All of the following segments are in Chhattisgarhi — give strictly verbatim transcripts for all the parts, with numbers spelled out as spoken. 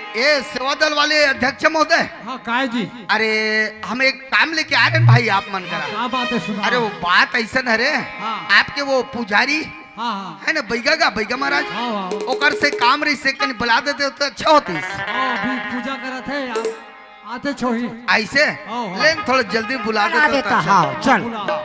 ए, सेवा दल वाले अध्यक्ष महोदय। हाँ, काय जी? अरे, हम एक काम लेके आ रहे हैं भाई, आप मन करा। का बात है, सुना। अरे, वो बात ऐसन है रे, हाँ। आपके वो पुजारी हाँ, हाँ। है ना, बैगा का, बैगा महाराज, हाँ, हाँ। ओकर से काम रही से कनी बुला देते तो अच्छा होती। हाँ, अभी पूजा करत है, आप आते छोही। ऐसे? हाँ, हाँ। लेन थोड़ा जल्दी बुला बुला देते तो देता, अच्छा। हाँ, चल। बुला।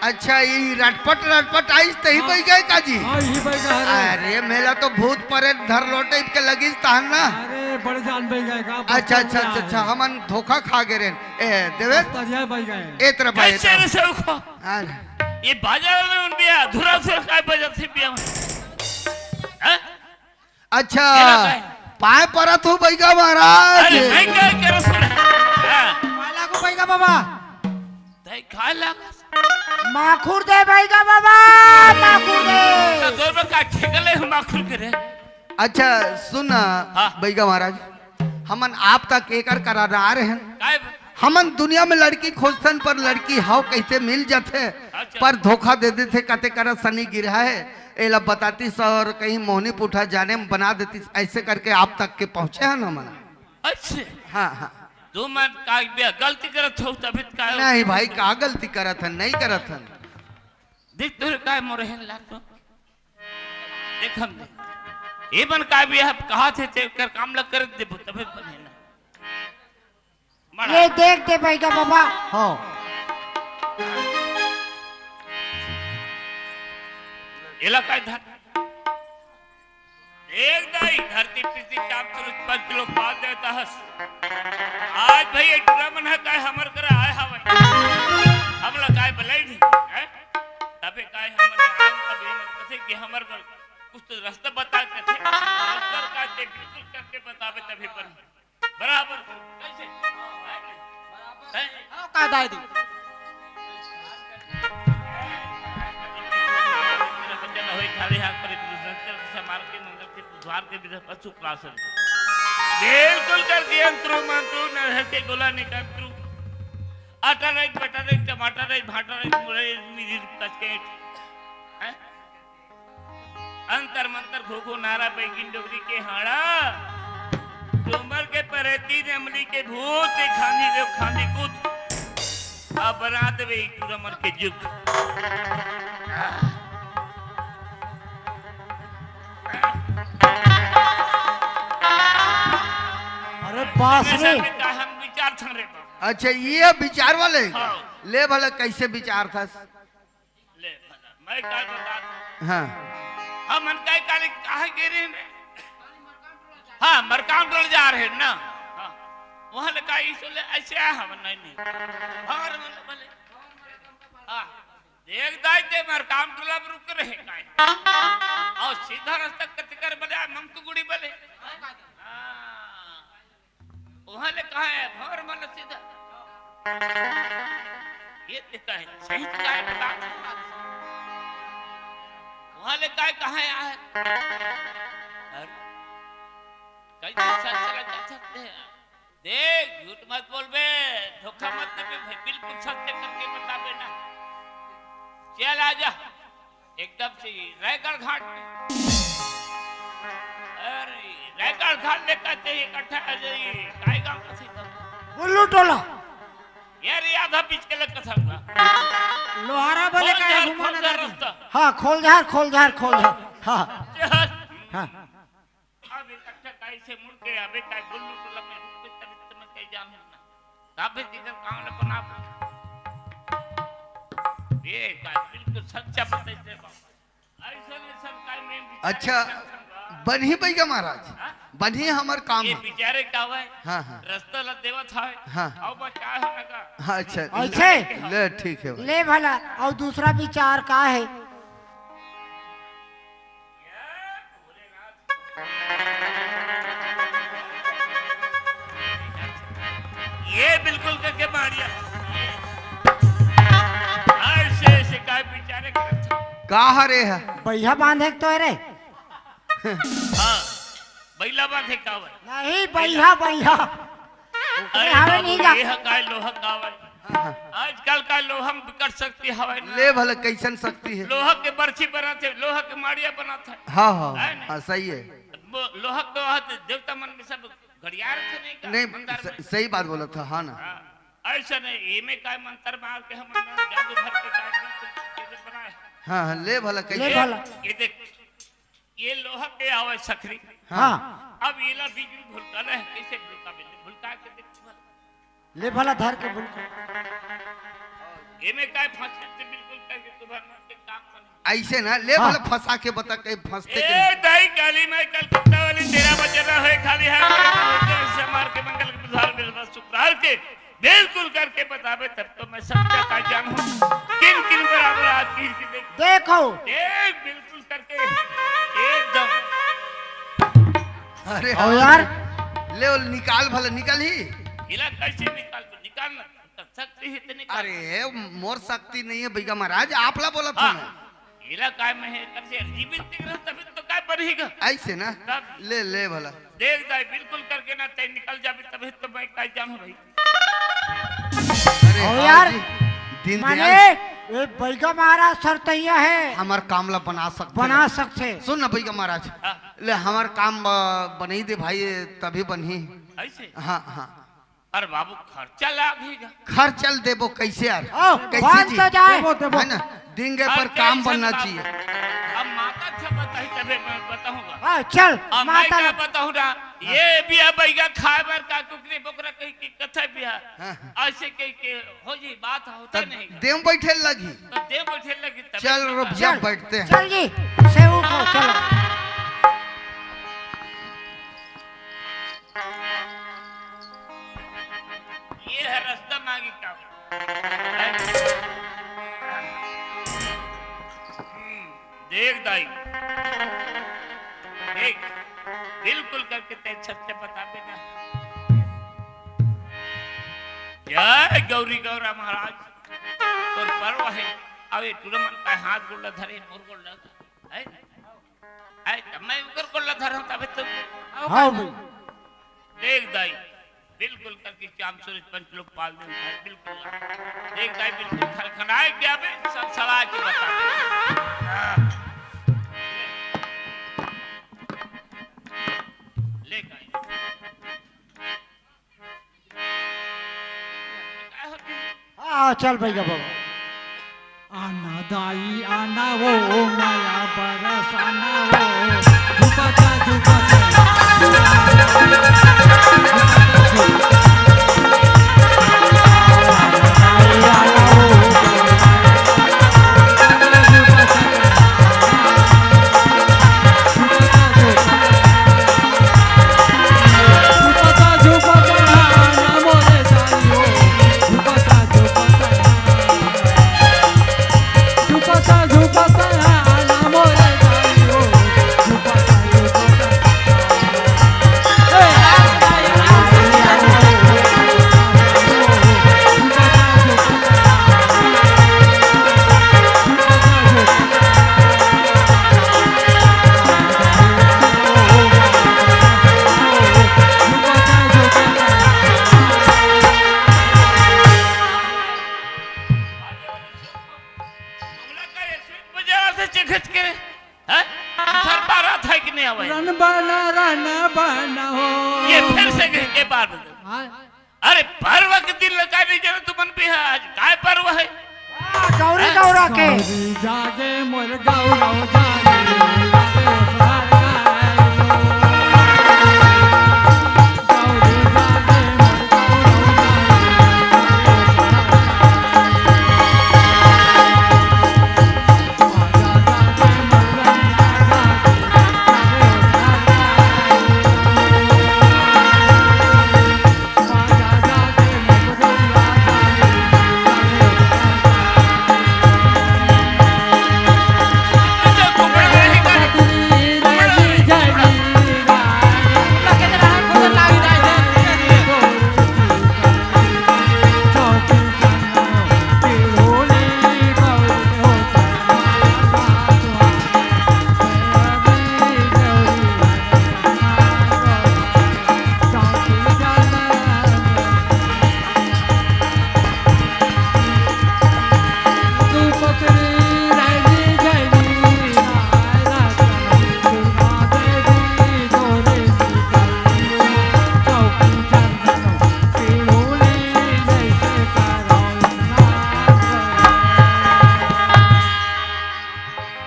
अच्छा, ये रटपट रटपट आइस, तही हाँ। बह गए का जी? हाँ, यही बह गए, अरे। अरे, मेला तो भूत परेत धर लोटे के लगिस तहन ना। अरे, बड़े जान बह गए का? अच्छा, अच्छा, अच्छा, अच्छा, हमन धोखा खा गए रेन। ए, देवेश? बस्तरिया बह गए। ए तरफ आ, ए कैसे तरफ। रे सेवक? हाँ। ये बाजार में उन भी अधूरा से काय बजत हे पिया में? हैं? अच्छा, केला काय? पाय परत हूँ बैगा महाराज। अरे, मैं काय करत हूँ? हाँ। पाय लागू बैगा बाबा। तै काय लागस? माखुर दे बैगा बाबा, माखुर दे। तो तोर में का ठेका ले हूँ माखुर के रे? अच्छा, सुन ना, हाँ। बैगा महाराज, हमन आप तक एकर करा रहे हैं। काय? हमन दुनिया में लड़की खोजथन, पर लड़की हाव कइसे मिल जाथे, अच्छा। पर धोखा दे देथे, कते करा शनि गिरहा हे, एला बतातीस और कहीं मोहनी पुठा जाने में बना देतीस, ऐसे करके आप तक के पहुँचे हन हमन। अच्छा। हाँ, हाँ। तुमन का बे-, गलती करत हो, तभी तो काय हो? नहीं भाई, का गलती करत हन, नहीं करत हन। देख तोरे काय मोरे हेन लाग तो। देख हम दे। ये मन का भी आप कहा थे, ते कर काम लग कर देबो, तभी बने ना। मड़ा। ये देख दे भाई का बाबा। हाँ। एला काय धर। एक दाई धरती पृथ्वी चाम सूरज पंच लोक पाल देवता हस। आज भाई ये टूरा मन ह काय हमर करा आय हवय। हमला काय बलाई नहीं, हैं? तबे काय हमर आन तबे मन कथे कि हमर बर कुछ तो रास्ता बता के थे। रास्ता का ते बिल्कुल करके बतावे तभी बन। बराबर। कैसे? हैं? हाँ, का दाई दी। बिल्कुल कर दिया अंतरू मंतरू, नरहर के गोला निकंतरू। आटा नहीं, बटा नहीं, टमाटर नहीं, भाटा नहीं, मुरई, मिरी, कचकेट। हैं? अंतर मंतर घोघो नारा बैगिन डोगरी के हाड़ा। डोमर के परे तीन अमली के भूत, एक खांदी देव खांदी कूद। अब बना देवे ई टूरा मन के जुग। अरे बास रे। का हम विचार छन रे बाबा। अच्छा, ये विचार वाले? हाँ। ले भला, कैसे विचार था? ले भला, मैं का बता दूं? हाँ। हमन काय काले कहाँ गिरे ने? हाँ, मरकाम टोला जा रहे ना। हाँ। वहाँ ले का इशू ले ऐसे आया हम नहीं, नहीं। भंवर मन ले भले। हाँ। देख दाई ते मरकाम टोला पर रुक रहे काहे। और सीधा रास्ता कतिकर बले, मंगतुगुड़ी बले। हाँ। वहाँ ले कहाँ है? भंवर मन ले सीधा। ये देखा है, सही क्या है बता। वहाँ ले काय कहाँ है? अरे, कई दिन साल चला जा सकते हैं। देख, झूठ मत बोलबे, धोखा मत देबे भाई, बिल्कुल सत्य करके बताबे ना। चल आजा, एकदम से रायगढ़ घाट पे। अरे, रायगढ़ घाट ले कहते हैं, इकट्ठा आ जाइए। काय गाँव का सीधा? बुल्लू टोला। यार, ये आधा पीछे ले कथा हुआ। लोहारा बोले का घुमाना रास्ता। हाँ, खोल झार, खोल झार, खोल झार। हाँ। चल। हाँ। अब इकट्ठा काहे से मुड़ के अबे काय बुल्लू टोला में रुक के तभी तो मैं कहीं जान ना। तब भी जिधर काम न बना। ये काय बिल्कुल सच्चा बताइए बाबा। ऐसा नहीं सब काय में विचार अच्छा, करता बा। बनही बइगा महाराज, हाँ? बनही हमर काम ये है। बेचारे का हुआ है? हाँ, हाँ। रास्ता ला देवत है। हाँ। अब बचा है ना का? हाँ, अच्छा। ऐसे? ले, ठीक है भाई। ले भला, और दूसरा विचार का है? ये बिल्कुल करके मारिया। ऐसे, ऐसे काय बेचारे करत हो? का हरे है? बइहा बांधे के तो रे। हाँ, बइला बांधे का हुआ? नहीं, बइहा, बइहा। अरे अरे, हमें बाबू, नहीं जा- ये ह काय लोहा का हवय? हाँ, हाँ। आजकल का लोहा में बिकट शक्ति हवय ना। ले भला, कैसन शक्ति है? लोहा के बरछी बनाथे, लोहा के माड़िया बनाथे। हाँ, हाँ, है ना? हाँ, सही है। वो लोहा के वहाँ देवता मन में सब घड़िया रखे नहीं का? नहीं, मंदिर स-, में। सही बात बोला था, हाँ ना। हाँ, ऐसा नहीं, ये में काय मंत्र मार के हम जादू भर के काय बिल्कुल चीजें बनाए। हाँ, हाँ, ले भला, ले कैसे? भला। ये देख, ये लोहा के आवे सखरी। हाँ। अब एला बिजली भुलका ले, कैसे भुलका बे? भुलका के देख भला। ले भला धर के भुलका। एमे काय फंसे से बिल्कुल करके तुम्हार मन के काम बने। ऐसे ना, ले हाँ। भला फंसा के बता, कहीं फंसते के ए, नहीं। दाई काली माई कलकत्ता वाली तेरा बचन ना होए, खाली हाथ से मार के मंगल के बुधवार, बृहस्पति, शुक्रवार के बिल्कुल करके बताबे, तब तो मैं सत्य का जानहूँ। किन किन बराबर आदमी की देख-, देखो। देख, बिल्कुल करके एकदम। अरे ओ हाँ। यार। ले, ओ निकाल भला, निकाल ही। इला कैसे निकाल दो? निकाल ना। तो शक्ति ही तो निकाल। अरे, मोर शक्ति नहीं है, बइगा महाराज, आप ला बोला था हाँ। मैं। इला काय में है, कर से जीवित दिख रहा, तभी तो काय बनेगा? ऐसे ना? तब ले, ले भला। देख दाई, बिल्कुल करके ना तय निकल जाबे, तभी तो मैं काय जानहूँ भाई। अरे ओ हाँ यार, जी, दीन माने, दयाल। ए बइगा महाराज सरतैया है। हमर काम ला बना सकथे। बना सकथे। सुन ना बइगा महाराज, हाँ। ले हमर काम ब-, बनई दे भाई, तभी बनही। ऐसे? हाँ, हाँ। अरे बाबू, खर्चा लागेगा। खर्चा ल देबो कैसे यार? ओ, कैसे बन जी? तो जाए। देबो, देबो। है ना? दिन के पर खर्चा काम ऐसा बनना बाबू। चाहिए। अब माता अच्छा बताही तबे मैं बताऊंगा। हाँ, चल, अब मैं माता क्या ला- बताऊं ना? ये भी अब भैया खाए बर का कुकरी बोकरा कहीं की कथा भी है। हाँ, हाँ। ऐसे कहीं के हो जी बात होता तब नहीं। देव बैठे लगी। तो देव बैठे लगी तब चल तो रुक जा, चल। बैठते हैं। चल जी, सेवक हो, चलो। ये है रास्ता मांगी का। देख दाई, देख, बिल्कुल करके ते छत से बता देना। जय गौरी गौरा महाराज, तोर पर्व है। अबे टूरा मन का हाथ गोड़ धरे, मोर गोड़ है। है, तब मैं उकर गोड़ धरा, तबे तो। हाँ भाई। देख दाई, बिल्कुल करके चाम सूरज पंच लोग पाल दे उठाए, बिल्कुल। देख दाई, बिल्कुल खनखनाए क्या बे, सब सलाह की बता दे। हाँ। ले दाई। हाँ, चल भैया बाबा। आना दाई आना वो, नया बरस आना वो, झुमका झुमका। खच के, हैं? सर बारात है कि नहीं आवे? रन बना, रन बना हो। ये फिर से कह के बार। हाँ। अरे, पर्व के दिन लगा नहीं जाना तुमन भी है, आज काय पर्व है? गौरी गौरा के। गौरी जागे मोर गौरव जागे।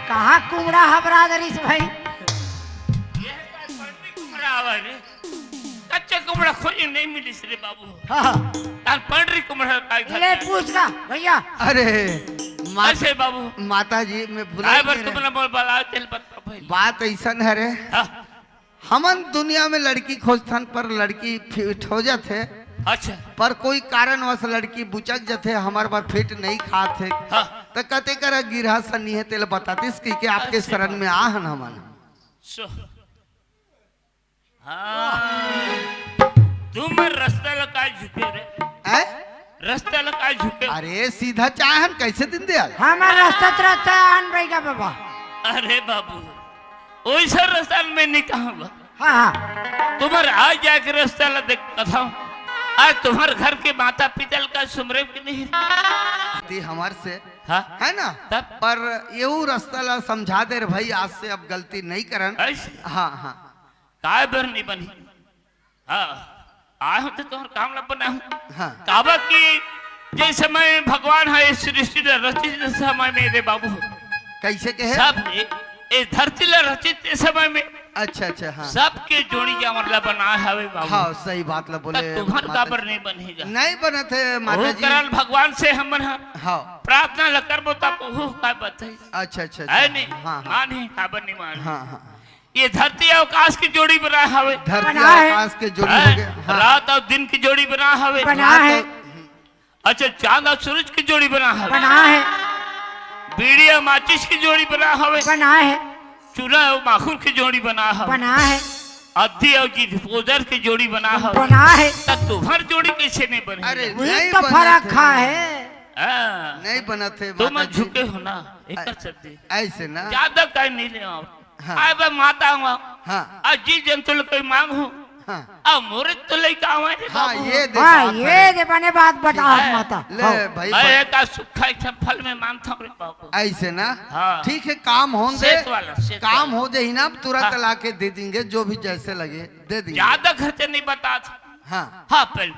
कहाँ कुमड़ा हबरा दरिस भाई? ये काय पंडरी कुमड़ा आवा रे? कच्चा कुमड़ा खोजे नहीं मिलिस रे बाबू। हाँ। तार पंडरी कुमड़ा काय ले धर? पूछ ना भैया। अरे, मात-, ऐसे बाबू। माता जी, मैं भुला काय ही बर नहीं रहे। तुमने बोल बला तेल बता भाई। बात ऐसन है रे। हाँ। हमन दुनिया में लड़की खोजथन, पर लड़की फिट हो जाथे। अच्छा। पर कोई कारणवश लड़की बुचक जाथे, हमर बर फिट नहीं खात हे। हाँ। त कते करा गिरहा सन्नी हे, तेला बतातिस कि, कि आपके अच्छा। शरण में आहन हमन। सो, हाँ। तुम रस्ता ल काय झुके रे? हैं? रस्ता ल काय झुके? अरे, सीधा चाहन कैसे दीनदयाल? हमर रस्ता त रस्ता आहन बइगा बाबा। अरे बाबू, ओइसन रस्ता ल मैं नहीं कहूँगा। हाँ, हाँ। तुम्हर आज जाके रस्ता ल देख कथाऊँ। आज तुम्हर घर के माता पिता ल का सुमरे के नहीं? ते हमर से, हाँ। है ना? तब? पर येहू रस्ता ल समझा दे रे भाई, आज से अब गलती नहीं करन। ऐसे? हाँ, हाँ। काय बर नहीं बनी? हाँ, आए हो तो तुम्हर काम ला बनाहूँ। हाँ। काबर कि जे समय भगवान ह इस सृष्टि ला रचित समय में रे बाबू, कैसे कहे? सब ए, ए धरती ला रचित ए समय में अच्छा, अच्छा, हाँ। सबके जोड़ी जावर ला बनाए हवे बाबू। हाँ, सही बात ला बोले त तुम्हर माता काबर जी। नहीं बनेगा? नहीं बनत हे माता ओहू जी। कारण भगवान से हमन ह हाँ। प्रार्थना ला करबो तब ओहू का बताई। अच्छा, अच्छा, है अच्छा। नहीं? हाँ, हाँ। माने काबर नहीं माने? हाँ, हाँ। ये धरती अउ आकाश के जोड़ी बना हवे। धरती बना अउ है। आकाश के जोड़ी हैं? हो गए। हाँ। रात अउ दिन के जोड़ी बना हवे। बना रात है। अउ, हम्म। अच्छा, चांद अउ सूरज के जोड़ी बना हवे। बना है। बीड़ी अउ माचिस के जोड़ी बना हवे। बना है। चूरा अउ माखुर के जोड़ी बना हवे। बना है। अद्धी अउ डिस्पोजर के जोड़ी बना हवे। बना है। त तुम्हर जोड़ी कैसे नहीं बने? अरे, वही नहीं तो बनत फर्क हे। खा है। हाँ। नहीं बनत हे, तुम माता जी। झुके हो ना, एकर अ-, चलते। ऐसे ना? ज्यादा काय नहीं ले आओ। हाँ। आए बा माता हुआ। हाँ। आ जी जंतु ल कोई मांग हूँ। हाँ। आ मोरे तो लइका आवे रे हाँ, बाबू। ये दे हाँ, बात ये है। दे बने बात बता ठीक है। माता। ले हाँ। भाई, मैं बा- एक आज सुखा एक फल में मानता हूँ रे बाबू। ऐसे ना? हाँ। ठीक है, काम होन दे। सेत वाला, सेत काम वाला। हो जाही ना, तुरंत हाँ। ला के दे देंगे, जो भी जैसे लगे, दे देंगे। ज्यादा खर्चे नहीं बता था। हाँ। हाँ, पहले।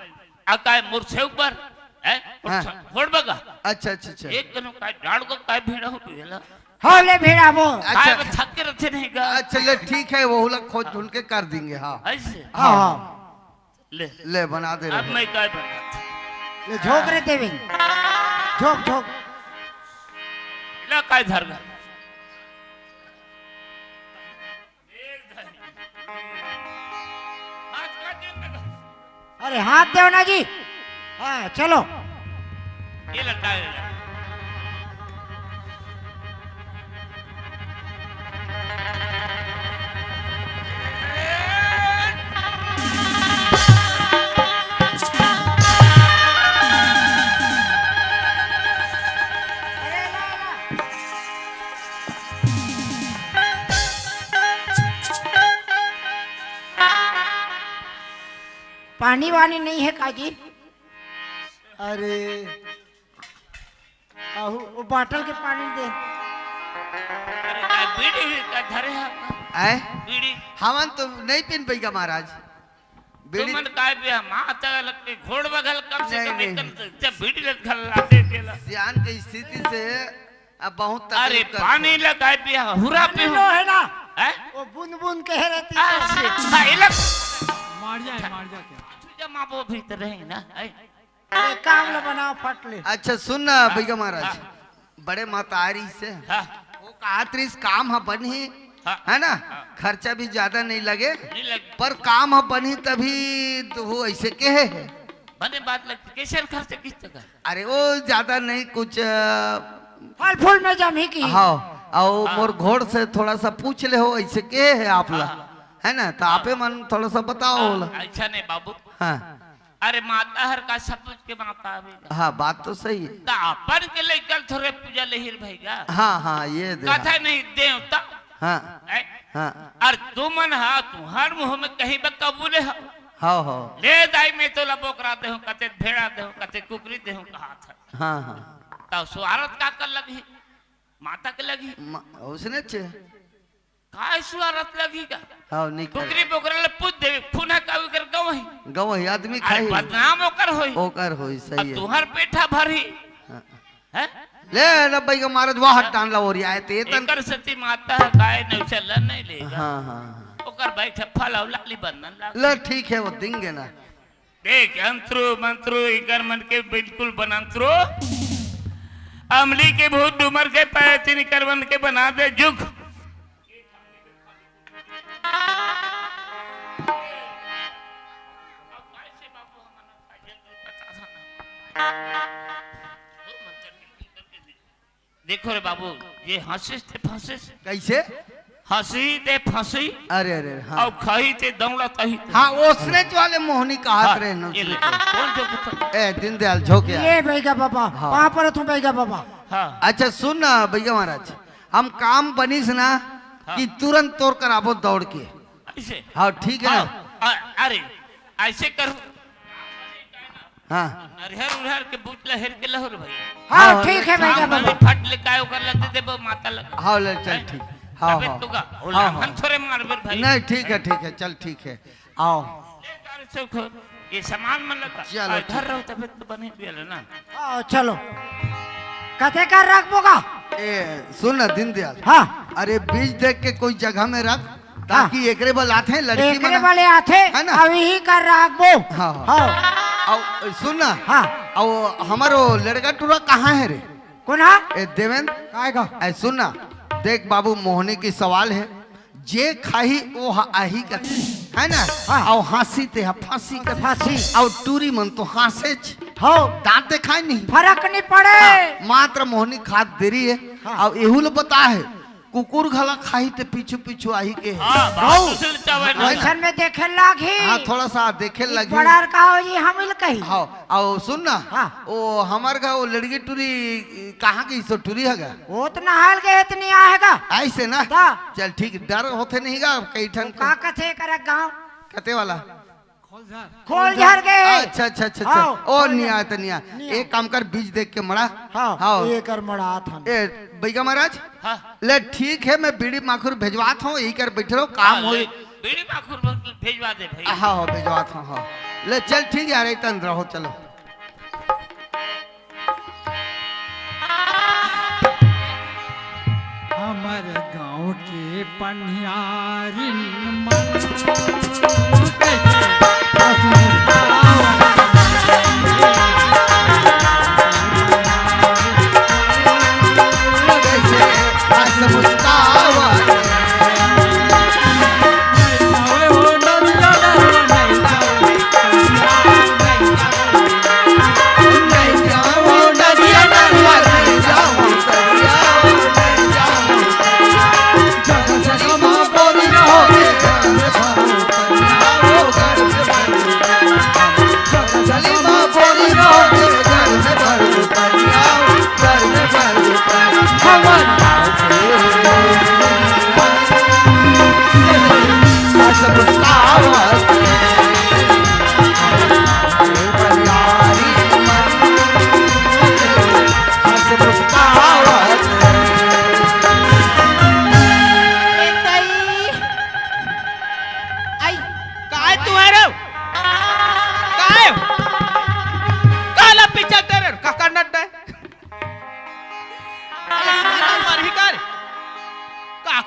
आ काय मोर से ऊपर, हैं? हाँ। छोड़ बगा। अच्छा, अच्छा, अच्छा। एक कनो काय डाड़ को काय भेड़ा हो तू, है ना? हाँ, ले भेड़ा वो। अच्छा। काय वो थक के रखे नहीं गा? अच्छा, ले, ठीक है, वो ला खोज ढूंढ के कर देंगे, हाँ। ऐसे? हाँ, हाँ। ले। ले, बना दे अब रहे। मैं काय बनाता? ले, झोंक रे देवेन। झोंक, झोंक। ला काय धर गा? अरे हाथ देव ना जी। हाँ, चलो। ये लटका, ये लटका। पानी वानी नहीं है काजी? अरे, आहू, वो bottle के पानी दे। बीड़ी भी का धरे हा? आय? बीड़ी। हमन तो नहीं पीन पइगा महाराज। बीड़ी तुमन काय पिया? माता लग के घोड़ बगल कम से नहीं, कम नहीं। एक कम से, जब बीड़ी लग घर लाते देला। सियान के स्थिति से अब बहुत अरे, तकलीफ करथे। पानी ला काय पिया? हुरा पानी पीहूं। लो है ना? हैं? वो बूंद बूंद कह रहती है। अच्छा, हाँ, ये लग। मार जाए, मार जाए क्या? तू जब माँ वो भीतर रहे ना, हैं? अरे, काम ला बनाओ, फट ले। अच्छा, सुन ना, हाँ, बइगा महाराज, हाँ। बड़े महतारी से हाँ। वो कहत रहिस, काम ह बनही, हाँ। है ना? हाँ। खर्चा भी ज्यादा नहीं लगे, नहीं लगे। पर काम ह बनही तभी तो वो ऐसे कहे है। बने बात लगती, कैसे खर्चा किस जगह? अरे, वो ज्यादा नहीं, कुछ, अ, फल फूल में जमी की। हाँ, और हाँ। मोर घोड़ से थोड़ा सा पूछ ले हो, ऐसे कहे है आप ला, हाँ। है ना? तो आपे मन थोड़ा सा बताओ हाँ, ला। अच्छा नहीं बाबू। हाँ। अरे माता हर का सब कुछ के माता आवेगा। हाँ, बात तो सही है। त अपन के लइका ल थोरे पूजा ले हिर भइगा। हाँ, हाँ, ये दे। कथे नहीं देवता। हाँ। हैं? हाँ। अरे तुमन हा, तुहर मुंह में कहीं बा कबूले हा। हाँ, हाँ। ले दाई मैं तोला बोकरा देहूं, कते भेड़ा देहूं, कते कुकरी देहूं, कहा था। हाँ, हाँ। तब स्वारथ का कर लगी? माता के लगी? म-, उसने चे। काय स्वारथ लगही का? हाँ, नहीं करे। कुकरी बोकरा ले पूछ देवे, खून ह का ओकर गवही। गवही आदमी अरे खाही। बदनाम ओकर होई। ओकर होई, सही अब है। तुहर पेठा भरही। हाँ। हैं? ले, रब्बई का मारत वाह हट डान ला ओरिया है, ते तन एकर सती माता ह काय नहीं चलन नहीं लेगा। हाँ, हाँ, हाँ। ओकर बैठ फल और लाली बंधन लाग। ले, ठीक है, वो देंगे ना। देख, अंतरो मंतरो इकर मन के बिल्कुल बनंतरो। अमली के भूत डूमर के पैर तीन इकर मन के बना दे जुग। देखो रे बाबू, ये हंसिस ते फंसिस। कैसे? हंसी ते फंसी। अरे, अरे, हाँ। अउ खाही ते दौड़ा तही ते। हाँ, ओसनेच वाले मोहनी कहत हाँ, रहे न ये उसने। ले, कौन जो कुछ? ए, दीनदयाल, झोंके आ। ये बैगा बाबा, हाँ। पाँव परत हूँ बैगा बाबा। हाँ। अच्छा, सुन ना, बैगा महाराज, हम काम बनिस ना हाँ। कि तुरंत तोर कराबो दौड़ के। ऐसे? हाँ, ठीक है ना? हाँ, अ-, अरे, ऐसे करूँ। हाँ। नरिहर उरिहर के बूच ला हेर के लहो रे भाई। हाँ, हाँ, ठीक है, हाँ, बैगा बाबा। फट ले काय ओकर लते देबो माता लग। हाँ, ले, चल, हैं? ठीक। हाँ, तबे हाँ। तो का, ओ हाँ, लांघन हाँ। थोरे मारबे रे भाई। नहीं, ठीक है, ठीक है, चल, ठीक है। आओ। ले, गाड़ी से उठो। ये सामान मन लगा। चलो, आ, ठीक। घर रहो, तबे तो बने भी है ना। आओ, चलो। कते कर रखबो का? ए, सुन ना, दीनदयाल। हाँ। अरे, बीज देख के कोई जगह में रख, ताकि हाँ। एकरे बल आथे, लड़की एकरे मन बले आथे, है ना? अब यही कर रखबो। हाँ, हाँ। हाँ। अउ सुन ना, हाँ। अउ हमारो लड़का टूरा कहाँ है रे? कौन हा? ए देवेंद्र। काय का? ए सुन ना, देख बाबू, मोहनी की सवाल है, जे खाही वो ह-, आही कथे, है ना? हाँ। अउ हंसी ते ह फांसी कथे। फांसी। अउ टूरी मन तो हंसेच। हो। दांत देखाय नहीं। फरक नहीं पड़े। हाँ, मात्र मोहनी खात देरी है। हाँ। अउ एहू ल बता है, कुकुर घला खाही ते पीछू पीछू आही के। हाँ, बात गौ। तो सुन चावे ना। अइसन में देखे लागही। हाँ, थोड़ा सा देखे ई लागही। बड़ा का हो जी, हम इल कही। हाँ, अउ सुन ना। हाँ। ओ हमर घर वो लड़की टूरी कहाँ गई सो टूरी हगा? वो तो नहाल के इतनी आएगा। ऐसे ना? ता। चल ठीक, डर होथे नहीं गा कई ठन वो का कथे कर गाँव? कते वाला? खोल झर गए। अच्छा, अच्छा, अच्छा, अच्छा। हाँ, ओ, खोल निया, झर। त निया। निया। एक काम कर, बीज देख के मड़ा। हाँ, हाँ। ये कर मड़ा आथन। ए, बैगा महाराज? हाँ। ले, ठीक है, मैं बीड़ी माखुर भेजवात हूँ, यही कर बैठे रहो, काम हाँ, होई। ले, बीड़ी माखुर भेजवा दे भाई। हाँ, हो, भेजवात हूँ, हाँ। ले, चल, ठीक है यार, इतन रहो, चलो। हमर गाँव के पनियारिन मन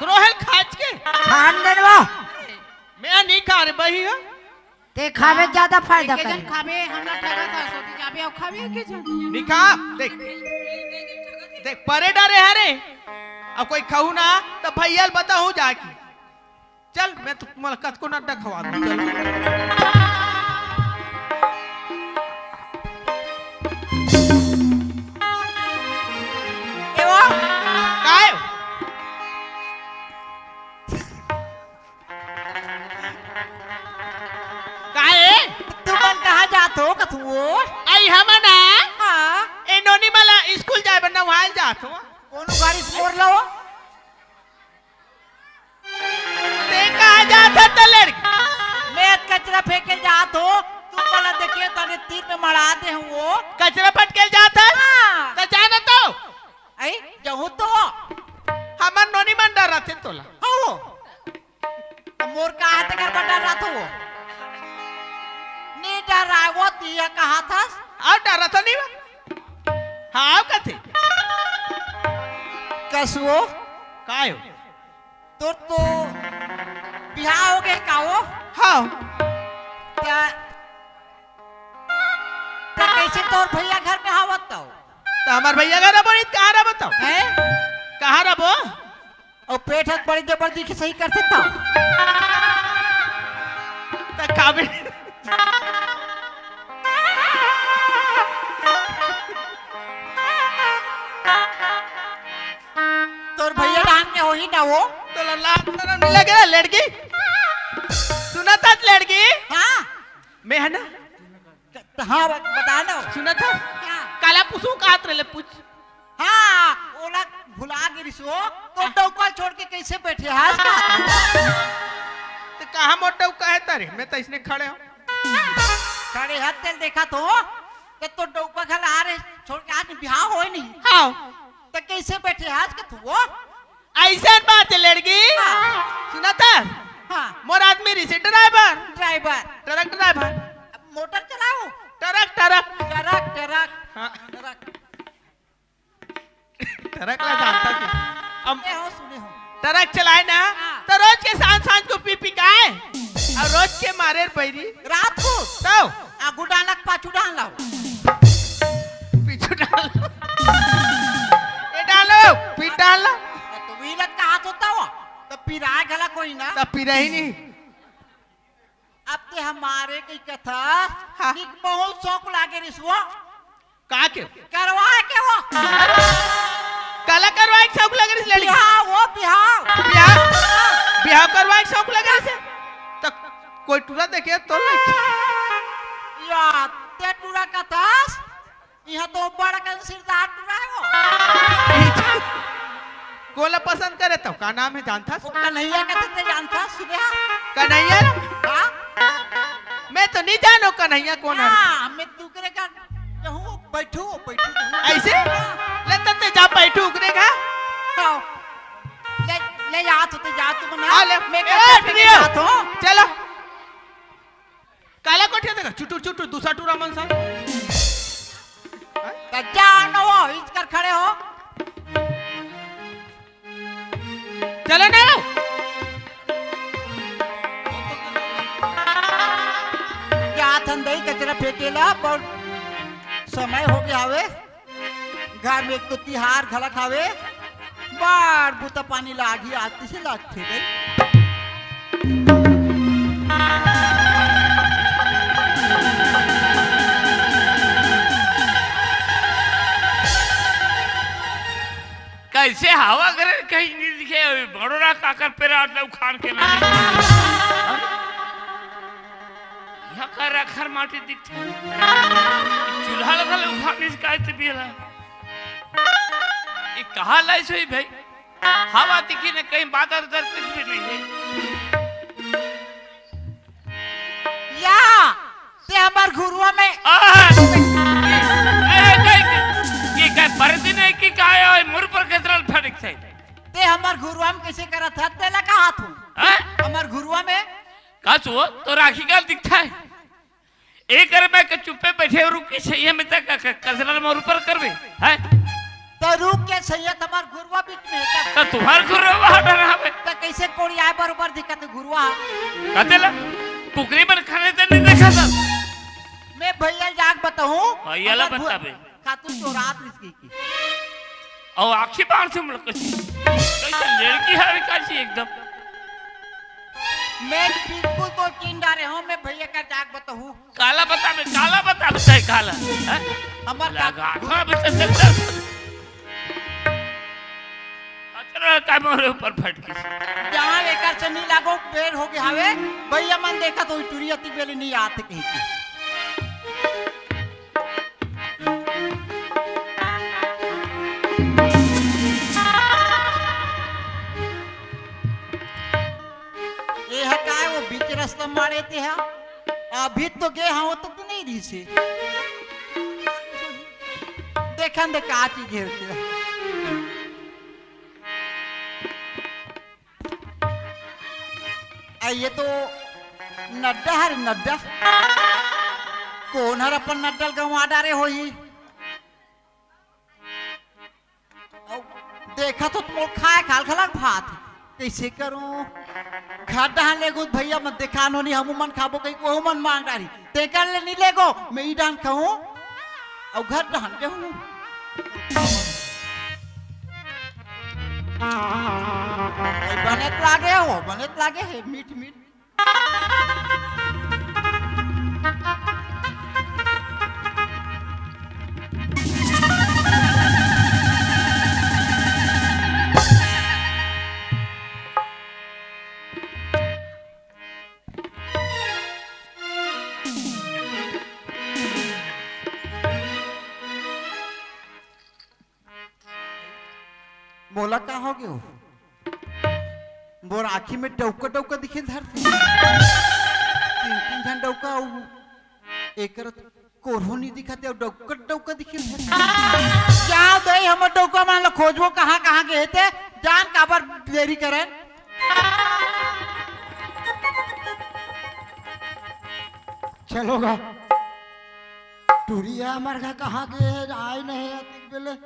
रोहल खाच के। खान देन वो। मैं नहीं खा रे बही हो। ते खावे ज्यादा फायदा एके जन करे। खाबे, हमरा ठगत हस, ओती जाबे अउ खाबे एके जन। नहीं खा, देख। देख, परे डरे हरे। अब कोई खाऊ ना, तो भैया ल बताहूँ जाके। चल, मैं तुमला कतको नड्डा खवा दूँ, चल। ए वो? काय? काय? तुमन कहाँ जात हो, कथू वो? आई हमन आ? हाँ। ए नोनी मला स्कूल जाए बर नहाए ल जात हो। कोनो गाड़ी से मोर लो। ते कहाँ जात हस त लड़की? मैं कचरा फेंके जात हो, तुमन ला देखे तने तीर में मड़ा दे हूँ वो। कचरा फटके ल जात हस? हाँ। त जा न तो। आई, जहूँ तो। हमर नोनी मन डराथे तोला। हो। त मोर का हाथ कर बटा रहा थो? नी डराए वो, तिया कहा थस? अउ डरथों नहीं बा। हाँ, अउ कथे। कसुओ? काय हो? तोर तो बिहाव हो गे का वो? हाँ। त, त कैसे तोर भैया घर में हावत तो? त हमर भैया घर रबो नहीं, कहाँ रबो तो? हैं? कहाँ रबो? अउ पेट ह बड़ी जबरदस्ती सही करथे त। त काबे? तोर भैया डाहन के होही ना वो। तोला लाज शरम नहीं लगे रे लड़की? सुनत हस लड़की? हाँ। मैं है ना? त-, हाँ, ब-, बता ना। सुनत हस? हाँ। काला पूछूं, कात रहे ले पूछ। हाँ, ओला भुला गे रिसो, तो डौका छोड़ के कैसे बैठे हस? त कहाँ मोर डौका हे तारे? मैं त इसने खड़े हूँ। खड़े हस तेल देखा तो, कि तो डौका घला आ रहे, छोड़ के आज बिहाव होय नहीं। हाँ। त कैसे बैठे हस के तू वो? अइसन बात हे लड़की। हाँ। सुनत हस? हाँ। मोर आदमी रिसे driver. Driver. Truck driver. Motor चलाओ। Truck, truck. Truck, truck. हाँ। ट्रक। ट्रक ला जानता तू। अब सुने हो, सुने हो। ट्रक चलाए ना, हाँ। त रोज के सांझ सांझ को पी पी के आए। अउ रोज के मारे बइरी। रात को? तो? आगू डालक पाछू डाल लाओ। पीछू डाल। ये डालो, फिर डालो। त वीरत कहा तो तव? त पिराए घला कोई ना। त पिरही नहीं। अब ते हमारे की कथा हाँ। निक बहुत शौक लागे रिसुआ। का के? करवाए के वो। काला करवाए के शौक लागे रिस लड़की? बिहाव, वो बिहाव। बिहाव? बिहाव करवाए के शौक लागे रिस? त कोई टूरा देखे तो लड़की? या, ते टूरा कथस? इहाँ तो बड़ कन सिरदार टूरा हे वो। कोला पसंद करे तव, का नाम हे जानथस? वो कन्हैया कथे ते जानथस, सुने हा? कन्हैया ना? हाँ? मैं तो नहीं जानो कन्हैया कौन हे। हाँ, मैं तू करे का कहूँ, बैठू, बैठू, बैठू। ऐसे? हाँ। ले त ते जा बैठू उकरे का। हाँ। ले, ले जा, तू ते जा, तू बना। हाँ, ले। मैं ए, कथे प्रियो। जात हूँ। चलो। काला कोठिया देखा, चुटुर चुटुर, दूसरा टूरा मन सा। त जा न वो, इच कर खड़े हो। चलो ना। जात हन दई कचरा फेंकेला, बहुत समय हो गया हवे। घर में एक तो तिहार घलक हवे, बार बुता पानी लागी आती से लागथे गई। कैसे हवा करे कहीं नहीं दिखे, बड़ोरा काकर पेरा लौखान के ना। यहाँ का रखर माटी दिखथे। चूल्हा लगा लौखान इसका इतनी बेला। ये कहाँ लाइस होही भाई? हवा दिखी न कहीं, बादर उधर कुछ भी नहीं है। या, ते हमर घुरुआ में आ, ए, ए, ए, ये काय परदी नहीं कि काय होय, मुर पर केतरल फटक से। ते हमर घुरुआ में कैसे करत हस? तेला कहा तू? हैं? हमर घुरुआ में का चो, तो राखी का दिखता है? एक अरे मैं के चुप्पे बैठे रुक के सही है, मैं तक क-, क-, कसरल मोर ऊपर करबे, हैं? तो रुक के सही है, तुम्हार घुरवा बीच में है क्या? तो तुम्हार घुरवा बाहर डरा है। से कोड़ियाए बरोबर दिखत हे घुरवा। कते ला? कुकरी मन खाने ते नहीं देखा था। मैं भैया जाके बताहूँ। भैया ला अगर भु-, बताबे। खातू चोरात रिस की। अउ आँखी बाहर से मुड़ कसी। कैसे लड़की हर काची एकदम। मैं बिल्कुल तो चिन डारे हूँ, मैं भैया का जाके बताहूँ। काला बताबे, काला बताबे, चाहे काला। हैं? हमार का लगा था बे चंदन। अचरा का मोरे ऊपर फटकी। जहाँ एकर से नहीं लागो, बेर हो गया हवे। भैया मन देखा तो टुरी अति बेले नहीं आते कहीं की। ये ह काय वो बीच रास्ता मारे ते ह? अभी तो गे हाँ, वो तो नहीं रही से। देखन दे का चीज हे तेरा। ए, ये तो नड्डा हरे, नड्डा। कोन हर अपन नड्डा ल गंवा डारे होही? अउ देखत हो त मोर खाए खाल खलक भात। कइसे करूं? घर डहन लेगो त भइया मन देखान होनी, हमू मन खाबो कहिके ओहू मन मांग डारी। तेकर ले नी लेगो, मैं ई डहन खाऊं। अउ घर डहन देहूं। ए, बने त लागे हो, बने त लागे हे, मीठ मीठ। मोला का हो गयो? मोर आँखी में डौका डौका दिखे धरथे। तीन तीन झन डौका अउ एकर कोरहो नी दिखत हे, अउ डौका डौका दिखे धरथे। जाओ दई, हमर डौका मन ल खोजबो, कहाँ कहाँ गे हे ते, जान काबर देरी करन। चलो गा। टुरिया हमर घर कहाँ गे हे, आए नहीं हे अतिक बेले।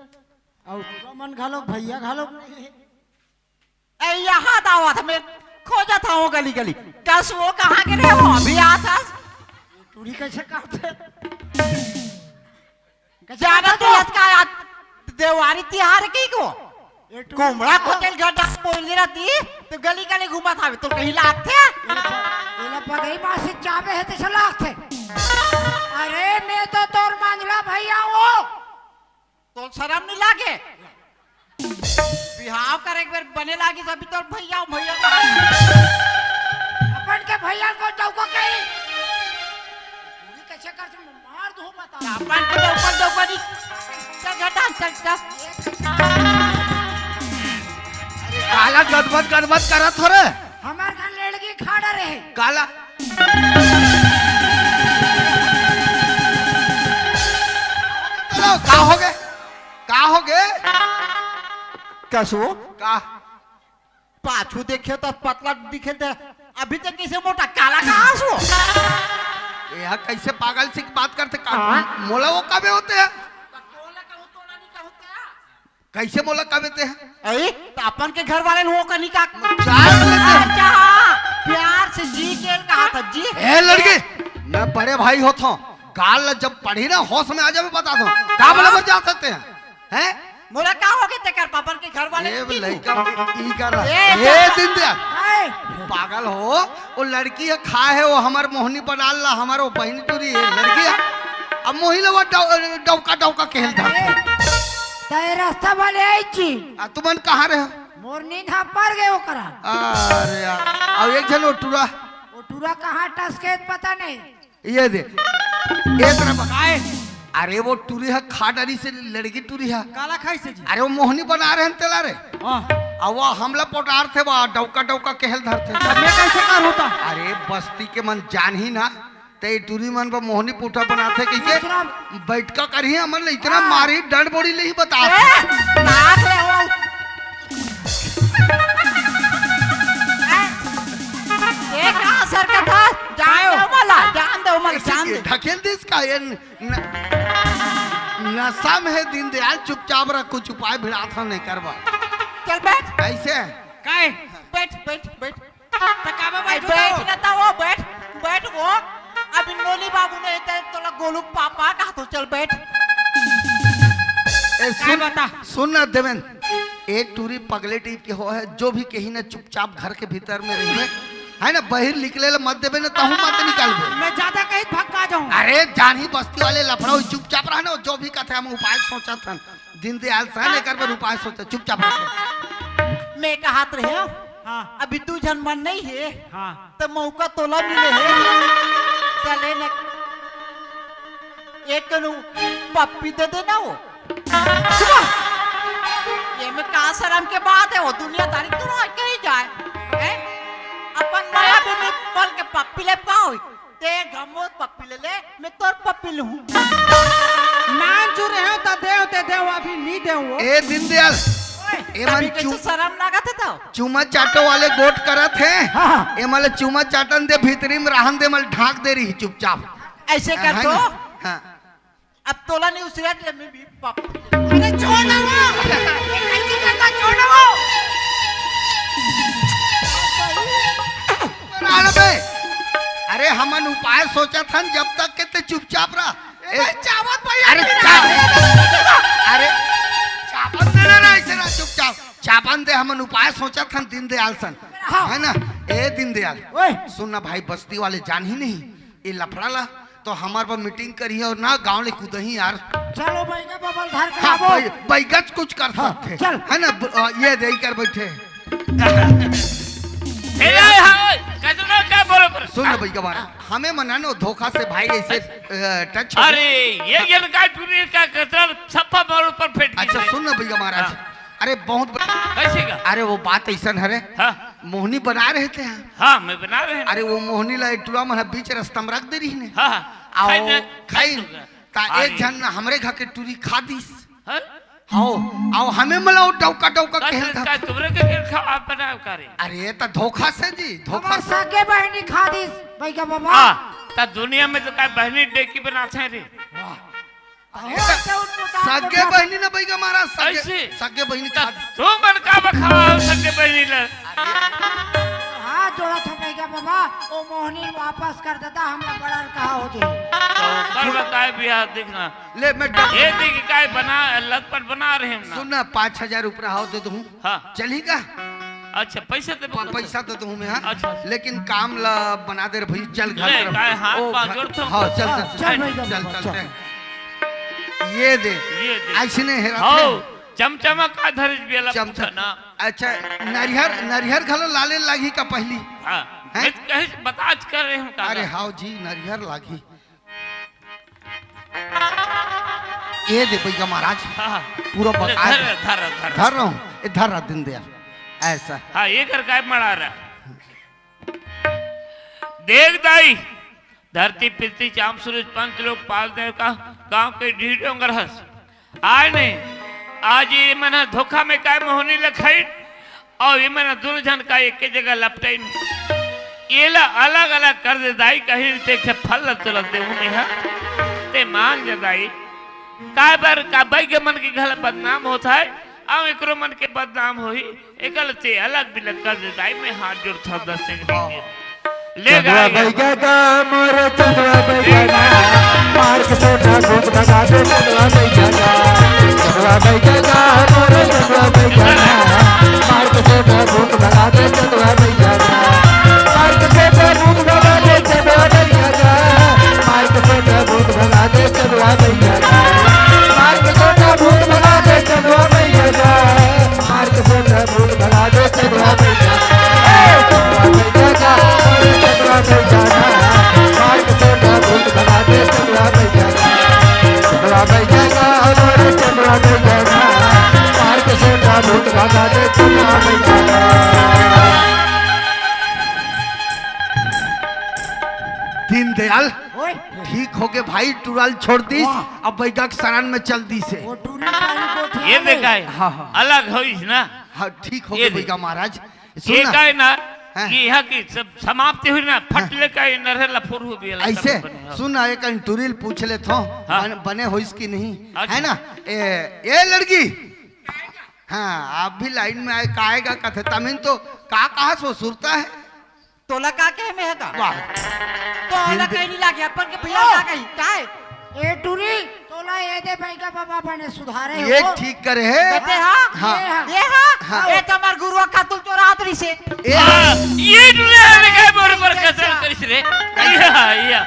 अउ टुरा मन घलो, भइया घलो नहीं हे। ए, यहाँ दावत में खोजत हूँ गली गली। कस वो कहाँ गे रहे हो? अभी आत हस? टुरी कइसे काटथे? कइसे जानत काटथे? हस का आज देवारी तिहार की को? ए टुरी कुमड़ा का? कोतेल घर डाल बोल रही थी, तो गली गली घूमत हवे, तो कहीं लागथे? एला प-, एला पगई मासी चाबे हे, तइसे लागथे। अरे, मैं तो तोर मंझला भइया हूँ। तोल शरम नहीं लागे? बिहाव करे एक बेर बने लागी, सभी तोर भइया, भइया। अपन के भइया को डौका कही। पूरी कैसे कर तुम मार दो बता। अपन के डौका, डौका नहीं। चल घटा, चल, चल। काला गदबद, गदबद करत हो रे। हमार घर लड़की खड़ा रहे। काला। चलो, का हो गे? का हो गे? कसो? का? पाछू देखे त पतला दिखे त अभी तक कइसे मोटा काला का आसो? ये हा कइसे पागल सी बात करथे का? मोला वो कबे होथे? कइसे मोला कबे ते? अरे, त अपन के घर वाले लोगों का निकाह। जान लेते हैं। अच्छा, हाँ, प्यार से जी के कहा था, जी। ए लड़की, मैं बड़े भाई होत हूँ, गाल ला जब पढ़ी ना, होश में आ जावे, बता दो, का बोला बर जा सकते हैं, हैं? मोला का हो गए तेकर पापन के घर वाले ए की लड़का, ई कर रहा। ए, ए, जा। दिन दे। ए। पागल हो, वो लड़की है, खा है, वो हमार मोहनी बना ला, हमार वो बहन टूरी है, लड़की है। अब मोही ला वो डौ-, डौका, डौका कहल था। ए, तय रास्ता वाले आई छी। आ, तुमन कहाँ रहे? मोर नींद हाँ पर गए ओकरा। अरे यार, अब एक झन वो टूरा। वो टूरा कहाँ टसके पता नहीं। ये दे। ये तरफ। काय? अरे वो टूरी है, खा डरी से लड़की टूरी है। काला खाई से जी? अरे वो मोहनी बना रहे हैं तेला रे। हाँ। अब वो हमला पोटार थे, वो डौका डौका कहल धर थे। तब मैं कैसे कर होता? अरे बस्ती के मन जान ही ना, ते टूरी मन पर मोहनी पूठा बनाथे कहिके दूसरा बैठका करही, हमन ले इतना हाँ। मारी, डंड बोड़ी ले ही बता। ए, नाक ले हो। ए, ये का असर का था? जान दो मला, जान दो मला, जान दे। ढकेल दिस का ये न-, न-, नशा में है दीनदयाल, चुपचाप रह, कुछ उपाय भिड़ा था नहीं करवा। चल बैठ। ऐसे? काय? बैठ, बैठ, बैठ। त काबर अरे बैठ बैठ हो? न त वो, बैठ, बैठ वो। अब इन नोनी बाबू नहीं ते तोला गोलू पापा कहा तो चल बैठ। ए, सुन, बता? सुन ना देवेंद्र, एक टूरी पगले टीप के हो है, जो भी कही ना चुपचाप घर के भीतर में रहिए, है ना, बाहिर निकले ले मत देबे ना, तहूँ मत निकालबे। मैं ज्यादा कही भक्का जाऊँ। अरे जान ही बस्ती वाले लफड़ा हो, चुपचाप रह ना, जो भी कथे हम उपाय सोचत हन। दीनदयाल सहन एकर बर उपाय सोचे, चुपचाप रह। मैं कहत रहे हो, हाँ। अभी दू झन मन नहीं है, हाँ। त मौका तोला मिले है, चले न एक कनु पप्पी दे देना हो। ये में का शर्म के बात है, वो दुनियादारी क्यों कही जाए, हैं? अपन माया भी नहीं बल के पप्पी ले पाओ, ते घमोत पप्पी ले ले, मैं तोर पप्पी लूं। नान चुरे हो त देव ते देव, अभी नहीं देव वो। ए दीनदयाल, ओए, ए मन अभी कैसे चू- शर्म लागत है तो? चूमा चाटो वाले गोठ करत है। हाँ, हाँ। ए मले चूमा चाटन दे, भीतरी में रहन दे, मल ढांक दे रही चुपचाप। ऐसे कर हाँ, तो। हाँ। अब तोला नहीं उसिरत ले, मैं भी पाप। अरे छोड़ ना वो। ये कैसे करता, छोड़ ना वो। अरे बे, अरे हमन उपाय सोचत हन, जब तक के ते चुपचाप रह। ए, ए, भाई, चावत भाई, अरे अभी चा-, ना। अरे चावत दे ना, ऐसे ना चुपचाप। चावन दे हमन उपाय सोचत हन दीनदयाल सन। हाँ। है ना? ए दीनदयाल, ओए। सुन ना भाई, बस्ती वाले जान ही नहीं ये लफड़ा ला, तो हमार पर मीटिंग करी और ना गांव ले कूदही यार। चलो बैगा बबल धर के हाँ, आबो। बै-, बैगच कुछ कर हाँ, सकते। चल। है ना? ब-, आ, ये दे कर बैठे। ए, ए, ए, ए, कैसे ना क्या बोलो पर? सुन ना बैगा बारा, हमें मना नो धोखा से भाई ऐसे, अ, टच हो गया। अरे, ये, ये का टूरी का कचरा सप्पा मारो पर फेंक अच्छा, दीजिए। सुन ना बैगा महाराज। हाँ। अरे बहुत ब-, कैसे का? अरे वो बात ऐसन हरे, हाँ। मोहनी बना रहे थे यहाँ। हाँ, मैं बना रहे हैं। अरे वो मोहनी ला एक टुरा मन ह बीच रस्ता में रख दे रही ने। हाँ, हाँ। आओ, खाई दे, खाई। खाई दूंगा। ता अरे। एक झन हमरे घर के टूरी खा दीस। हाँ? आओ, आओ, हमें मिलाओ, डौका, डौका का कहल था। का तुमरे के खेल खा, आप बनाओ का रे? अरे, ये तो धोखा से जी, धोखा हमार से। सगे बहनी खा दीस, बैगा बाबा। हाँ, ता दुनिया में तो का बहनी डेकी बनाते हैं रे। वाह। अरे, ये तो तो उनको दांत सगे में बहनी ना बैगा महाराज, सगे, ऐसे? सगे बहनी ता खा दीस। तू मन का बखावा हो सगे बहनी ले? हाथ जोड़ा था बैगा बाबा, ओ मोहनी वापस कर देता, हमला बड़ा कहा हो जी। तो कर बताए बियाह देखना। ले, मैं डर- ए देख, काय बना, लतपट बना रहे हम ना। सुन ना, पाँच हजार ऊपर आओ दे दूँ। हाँ। चली का? अच्छा, पैसा दे प-, पैसा दे दूँ मैं, हाँ? अच्छा। लेकिन काम ला बना दे रे भाई, चल घर ले, तरफ। काय हाथ ओ, पाँव घर-, जोड़ता हूँ। हाँ, चल, हाँ, चल, चल चल, भाई, चल, चल, चल, चल। चल। ये दे। ये दे। ऐसने हेरा हाँ, थे। चमचमा का धरिस बेला चमचम-, पूछा ना। अच्छा, नरिहर, नरिहर घलो लाले लागी का पहली? हाँ। हैं? मैं कहीं से बताच कर रहे हम का अरे का? हाव जी, नरिहर लागी। ये दे बैगा महाराज, हाँ, हाँ। पूरा ले, बता धर, दे। धर, धर। धर रहा हूँ, ये धर रहा दीनदयाल, ऐसा। हाँ, ये कर काय मड़ा रहा। देख दाई, धरती पृथ्वी चाम सूरज पंच लोग पाल देव का गांव के ढीठ डोंगर हस। आय नहीं, आज ये मन धोखा में काय मोहनी लखाइन, अउ ये मन दुनो झन का एक जगह लपटाइन। ये ला अलग-अलग कर दे दाई, कहीं ते एक ठे फल ला तुरंत दे उन्हें हा। ते मान जा दाई, काय बर का बैग मन के घला बदनाम होत है, अउ एकरो मन के बदनाम होही। एकल ते अलग बिलग कर दे दाई, मैं हाथ जोड़थव दस एक दिन के। ले चंदवा गाय। बैगा गा मोर चंदवा बैगा गा, मार के सोना भूत भगा दे चंदवा बैगा गा। चंदवा बैगा गा मोर चंदवा बैगा गा, मार के सोना भूत भगा दे चंदवा बैगा गा। मार के सोना भूत भगा दे चंदवा बैगा गा। मार के सोना भूत भगा दे चंदवा बैगा गा। मार के सोना भूत भगा दे चंदवा बैगा गा। मार के सोना भूत भगा दे चंदवा बैगा। ए, चंदवा बैगा गा, अरे चंदवा बैगा गा। मार के सोना भूत भगा दे चंदवा बैगा गा। चंदवा बैगा गा, अरे चंदवा बैगा गा। मार के सोना भूत भगा दे चंदवा बैगा गा। दीनदयाल, ओए। ठीक हो गए भाई, टुराल छोड़ दीस, वाह। अब बैगा के शरण में चल दीस हे। वो टूरी पानी को ठीक ये है। देखा है, हाँ, हाँ। अलग होइस ना। हाँ, ठीक हो ये गए देख। बैगा महाराज। सुन ये ना। का है ना, हाँ। कि यहाँ की सब समाप्ति हुई ना, फट हाँ। ले का ये नरहर लफुर हो भी अलग ऐसे, सब बने, हाँ। सुन ना, एक टुरील पूछ ले थो, हाँ। बन-, बने होइस कि नहीं, अच्छा। है ना? ए, ए लड़की, हाँ, आप भी लाइन में आए, का आएगा कथे, तमिन तो का कहा सो सुरता है। तोला का कहे में है का? वाह। तोला दिल दे- कहीं नहीं लागे, अपन के भैया ओ! का कही, का है? ए टूरी, तोला ये दे भाई का बाबा बने सुधारे ये हो। ठीक करे है। बते हाँ? हाँ। ये हाँ। ये हाँ? हाँ। ये तो हमार गुरुआ का तुल चोरात रही से। ए, हाँ, ये टूरी आने का बरोबर कसर करिस रे। या, या।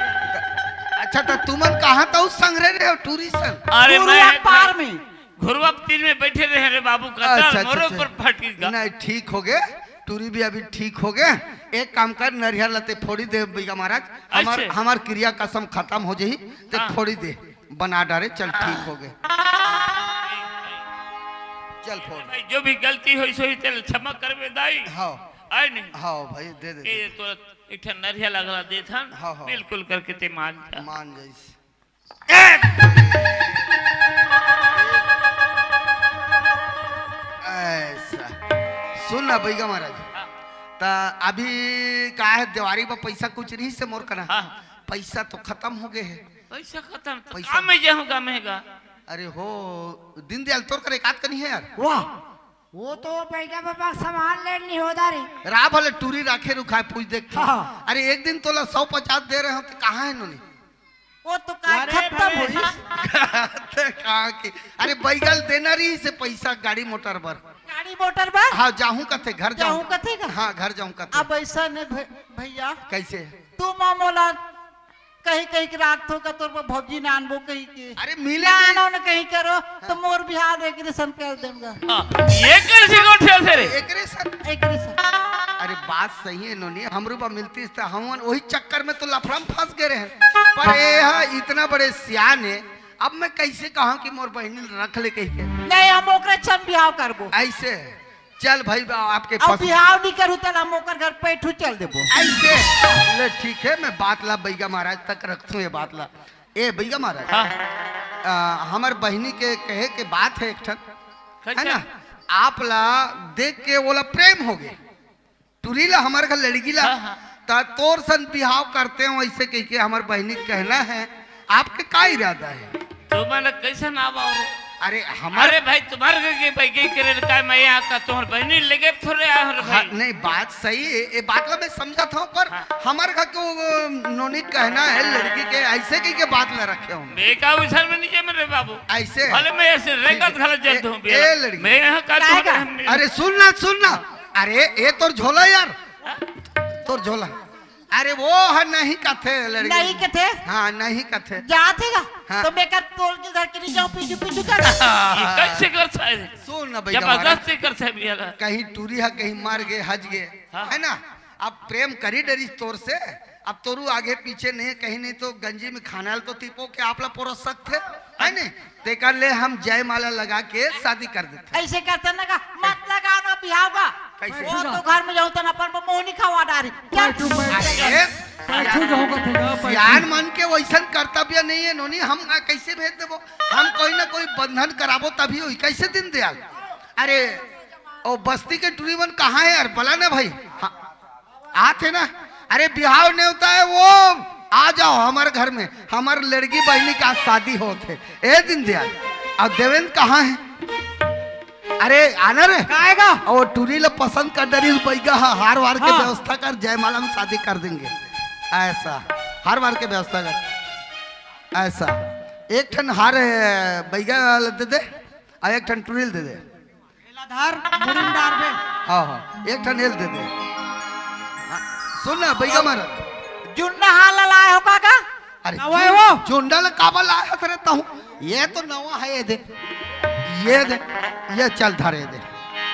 अच्छा, तो तुमन कहाँ तो संग रहे हो टूरी सन? अरे, गुरुआ मैं पार में। घुरवा तीन में बैठे रहे रे बाबू, कतल अच्छा, अच्छा, मोरो अच्छा। पर फटकी गा। नहीं, ठीक हो गए, टूरी भी अभी ठीक हो गए। एक काम कर, नरिया लते फोड़ी दे बैगा महाराज, हमार, अच्छा। हमार क्रिया कसम खत्म हो जाही, ते हाँ। फोड़ी दे, बना डारे, चल ठीक हो गए। चल फोड़। भाई, जो भी गलती होई सोई, तेल क्षमा करबे दाई। हाँ। आए नहीं। हाँ भाई, दे दे, ये दे। तो एक ठन नरिया लगला देथन, हाँ, हाँ। बिल्कुल करके ते मान जा। मान जाइस। ऐसा। सुन ना बैगा महाराज, हाँ। त अभी का है, देवारी पर पैसा कुछ रही से मोर कना? हाँ। पैसा तो खत्म हो गए है। पैसा खत्म तो पैसा काम में जाऊंगा महंगा। अरे हो, दीनदयाल तोर कर एक आध कनी है यार। वाह, वो तो बैगा बाबा सामान लेन नहीं होता रे। रा भले टूरी राखे रुखाए पूछ देख। हाँ। अरे एक दिन तोला सौ पचास दे रहे हो तो कहाँ है नोनी? वो तो का अरे खत्म भाई। होई। ते कहाँ की? अरे बैगल देना रही से पैसा गाड़ी मोटर बर। गाड़ी मोटर बर? हाँ, जाहूँ कथे, घर जाहूँ। जाहूँ कथे का? हाँ, घर जाहूँ कथे। अब ऐसा ने भ-, भैया। कैसे? तू माँ मोला कहीं कहीं के रात हो का तोर पर भौजी नानबो कहीं के। अरे मिले ना नहीं। आनो न कहीं करो, तो मोर बिहाव एकरे सन कर देंगा। हाँ, ये कैसे गोठिया थे रे? एकरे सन। एकरे सन। अरे बात सही है नोनी, हमरो बा मिलती तो हम वही चक्कर में तो लफड़ा में फंस गए रहे। पर ये हा इतना बड़े सियान है, अब मैं कैसे कहूँ कि मोर बहनी रख ले कह के? नहीं, हम ओकरे छन बिहाव करबो। ऐसे? चल भाई बा, आपके अब पस- बिहाव नहीं करू त हम ओकर घर पैठू चल देबो। ऐसे? ले ठीक है, मैं बात ला बैगा महाराज तक रखथूँ ये बात ला। ए बैगा महाराज, हाँ। आ, हमर बहनी के कहे के बात है एक ठन, है कैसे? ना? आप ला देख के ओला प्रेम हो गए। टूरी ला हमर घर लड़की ला, हाँ, हाँ। त तोर सन बिहाव करते हो, ऐसे कह के हमर बहनी के कहना है। आपके का इरादा है? तो मैंने कैसे ना आवा रे? अरे हमर अरे भाई, तुम्हारे घर के भाई के करे का, मैं यहाँ का तुम्हार बहनी लेके थोड़े आया हूँ रे हाँ, भाई। नहीं, बात सही है, ये बात ला मैं समझा था, पर हाँ। हमर घर को, वो, नोनी कहना है लड़की के, ऐसे कह के बात ला रखे हो। मैं का उछल में नहीं जम रे बाबू। ऐसे? भले मैं ऐसे रेंगत ठीक है। घालत ए, जाता हूँ, ए, बेला। लड़की। मैं यहाँ का काहे तुम्हारे का? हम नहीं अरे सुन ना, सुन ना। अरे, ए तोर झोला यार। तोर झोला। अरे, वो है नहीं कथे लड़की। नहीं कथे? हाँ, नहीं कथे। जात है का? हाँ। तो मैं का तोल के घर के नहीं जाऊँ, पीछू पीछू कर। ये कैसे कर सकते? सुन ना बैगा महाराज। जबरदस्ती कर सकते भैया का। कहीं टूरी है, कहीं मर गए, हज गए, हाँ। है ना? अब प्रेम करी डरी तोर से, अब तोरू आगे पीछे नहीं, कहीं नहीं तो गंजी में खाना तो तीपो के आप ला परोस सकते, है नहीं? तेकर ले हम जयमाला लगा के शादी कर देते। ऐसे करते ना का, मत लगा ना बिहाव का। कैसे? वो तो घर में जाऊँ तो ना अपन मोहनी खवा डारी। क्या? बैठू, बैठू। अरे, बैठू जाऊँ का थे ना, बैठू। सियान मन के वैसन कर्तव्य नहीं है नोनी, हम आ कैसे भेज देबो? हम कोई ना कोई बंधन कराबो तभी होई। कैसे दीनदयाल? अरे, ओ बस्ती के टूरी मन कहाँ है यार? बला ना भाई। हाँ। आथे ना, अरे बिहाव नेवता है वो, आ जाओ हमारे घर में, हमारे लड़की बहनी का शादी होत है। ए दीनदयाल, अब देवेंद्र कहाँ है? अरे आना रे। का आएगा? और टूरी ला पसंद कर डरी बैगा हा, हार वार के हाँ। व्यवस्था कर, जयमाला में शादी कर देंगे। ऐसा, हार वार के व्यवस्था कर। ऐसा, एक ठन हार है, बैगा ला दे दे, और एक ठन टूरी ला दे दे। एला धर, मुड़ी में डारबे। हाँ, हाँ, एक ठन एल दे दे। हाँ, सुन ना, बैगा मार। जुन्ना हाल लाए हो का का? अरे, अबे जुन-, वो। जुंडा ला काबर लाए हस रे तहूँ? ये तो नवा है, ये दे। ये दे, ये चल धर, ये दे।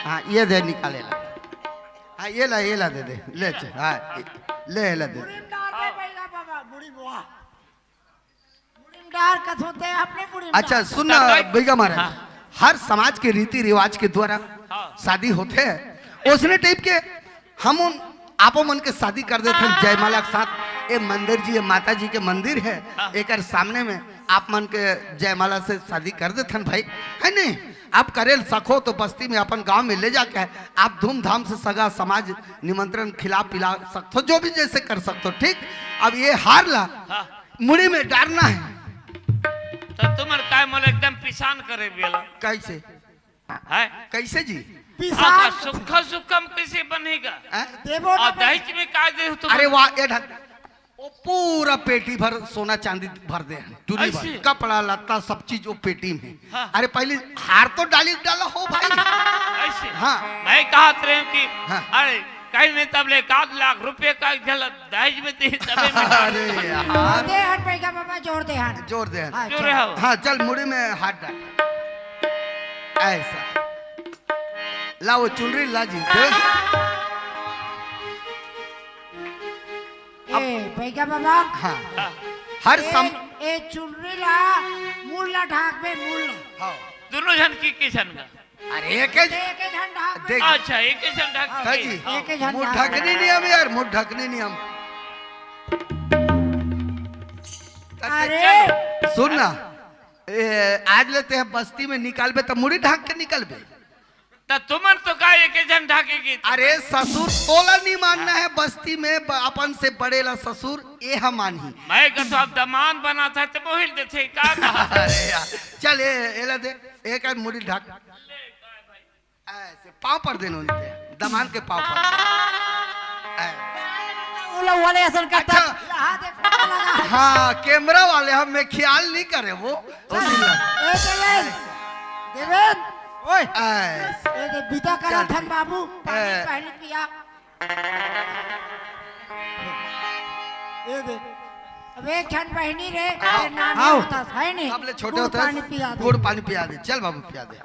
हाँ, ये दे निकाले ला। हाँ, ये ला, ये ला दे दे। ले चल, हाँ, ले, ये ला दे दे। मुड़ी में डारबे बैगा बाबा, मुड़ी में, वाह। मुड़ी में डार कस होते हैं, अपने मुड़ी में अच्छा, डार। सुन ना, तो भाई बैगा महाराज, हाँ। हर समाज के रीति रिवाज के द्वारा हाँ। शादी होते हैं, उसने टाइप के हम उन आपो मन के शादी कर देते हैं जयमाला के साथ। ये मंदिर जी, ये माता जी के मंदिर है, हाँ। एकर सामने में आप मन के जयमाला से शादी कर देते हैं भाई, है नहीं? आप करेल सको तो बस्ती में अपन गांव में ले जाके आप धूमधाम से सगा समाज निमंत्रण खिला पिला सकते हो, जो भी जैसे कर सकते हो, ठीक। अब ये हार ला हाँ। मुड़ी में डारना है। तो तुम्हारे काय मोला एकदम पिसान करे बेला। कैसे? है। कैसे जी? पिसान। सुक्खा सुक्खा में कैसे बनेगा? हैं? देबो ना और बने। दहेज में का दे हो तुम? अरे वाह, ये ढक, वो पूरा पेटी भर सोना चांदी भर दे हैं, चुरी भर, ऐसे? कपड़ा लत्ता सब चीज वो पेटी में। हाँ। अरे पहले हार तो डाली डाला हो भाई। ऐसे? हाँ। मैं कहत रहे हूँ कि हाँ। अरे कहीं नहीं तब ले एक आध लाख रुपए का झल दहेज में दे तबे में। अरे यार। दे हट पैसा बाबा, जोर दे हट। जोर दे हट। हाँ, जोर चल। है वो। हाँ, चल मुड़ी में हाथ डाल। ऐसा। ला वो चुनरी ला जी, देख। ए, बैगा बाबा। हाँ। हर ए, सम- ए, चुनरी ला, मूल ला ढाक बे, मूल ला। हाँ। दोनों झन की, की झन का? अरे, एक ही एक ही झन ढाक बे। देख। अच्छा, एक ही झन ढाक हाँ, के। जी। हाँ। एक ही झन मुंह ढाक ढकनी बे। नहीं हम यार, मुंह ढकनी नहीं हम। अरे। सुन ना, ए, आज ले ते बस्ती में निकालबे त मुड़ी ढाक के निकालबे। त तुमन तो का एक झन ढाके के? अरे ससुर, तोला नहीं मानना है, बस्ती में ब-, अपन से बड़े ला ससुर, ये हम मानही। मैं कहत हूँ, अब दमान बनात है त मोहिल देथे का कहा? अरे यार, चल ए, एला दे, एक आध मुड़ी ढाक। ऐसे पाँव पर देनो नहीं, दमान के पाँव पर। ऐसे। उला वाले असन करता। अच्छा। यहाँ देख, पता लगा। हाँ, कैमरा वाले हम में ख्याल नहीं करे वो। ओ दिल। ए, देवेन। देवेन। ओए। ऐसे। ए, दे, बिदा करा चल थन ठीक। बाबू, पानी ए। पहले पिया। ए दे। अब एक झन बहिनी रे, हाँ। ए, नानी हाँ। होता है नहीं? सबले छोटे गुड़ होते हैं, पानी पिया दे। गुड़ पानी पिया दे। चल बाबू, पिया दे।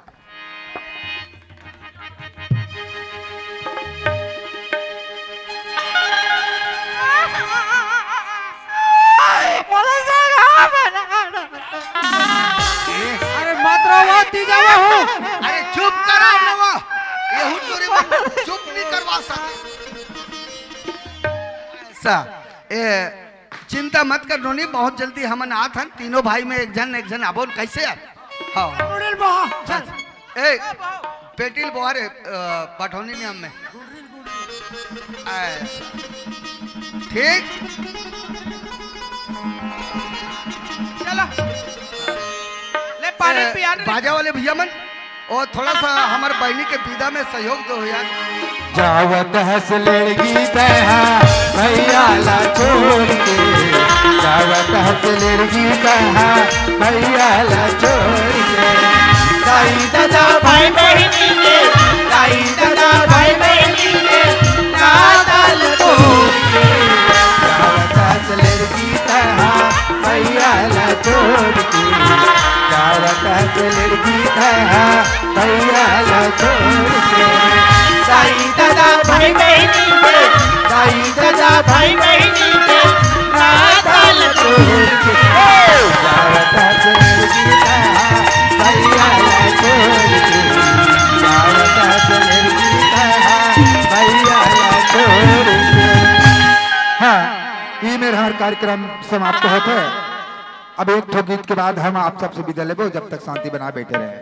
अरे मत रो, वो तीजा बहू। अरे चुप करा ना वो। ये हुटूरी में चुप नहीं करवा सकते। सा, ए, चिंता मत कर नोनी, बहुत जल्दी हमन आत हन, तीनों भाई में एक झन, एक झन आबोन, कैसे यार? हाँ। उड़िल बहा, चल। ए, पेटिल बोहा रे, अ, बठौनी नियम में। ऐसा। ठीक? चलो। ले, पानी ए, पिया दे। बाजा वाले भैया मन, और थोड़ा सा हमर बहिनी के विदा में सहयोग दो यार। जावत हस लेड़गी तैहा भैया ला छोड़ के, जावत हस लेड़गी तैहा भैया ला छोड़ के। दाई दादा भाई बहिनी के, दाई दादा भाई बहिनी के नाता ल तोड़ के। जावत हस लेड़गी तैहा भैया ला छोड़ के, जावत हस लेड़गी तैहा भैया ला छोड़ के। दाई दादा भाई बहिनी के, दाई दादा भाई बहिनी के नाता ल तोड़ के। जावत हस लेड़गी तैहा भैया ला छोड़ के, जावत हस लेड़गी तैहा भैया ला छोड़ के। हाँ, ये मेरा हर कार्यक्रम समाप्त होता है। अब एक ठो गीत के बाद हम आप सबसे विदा लेबो, जब तक शांति बनाए बैठे रहे।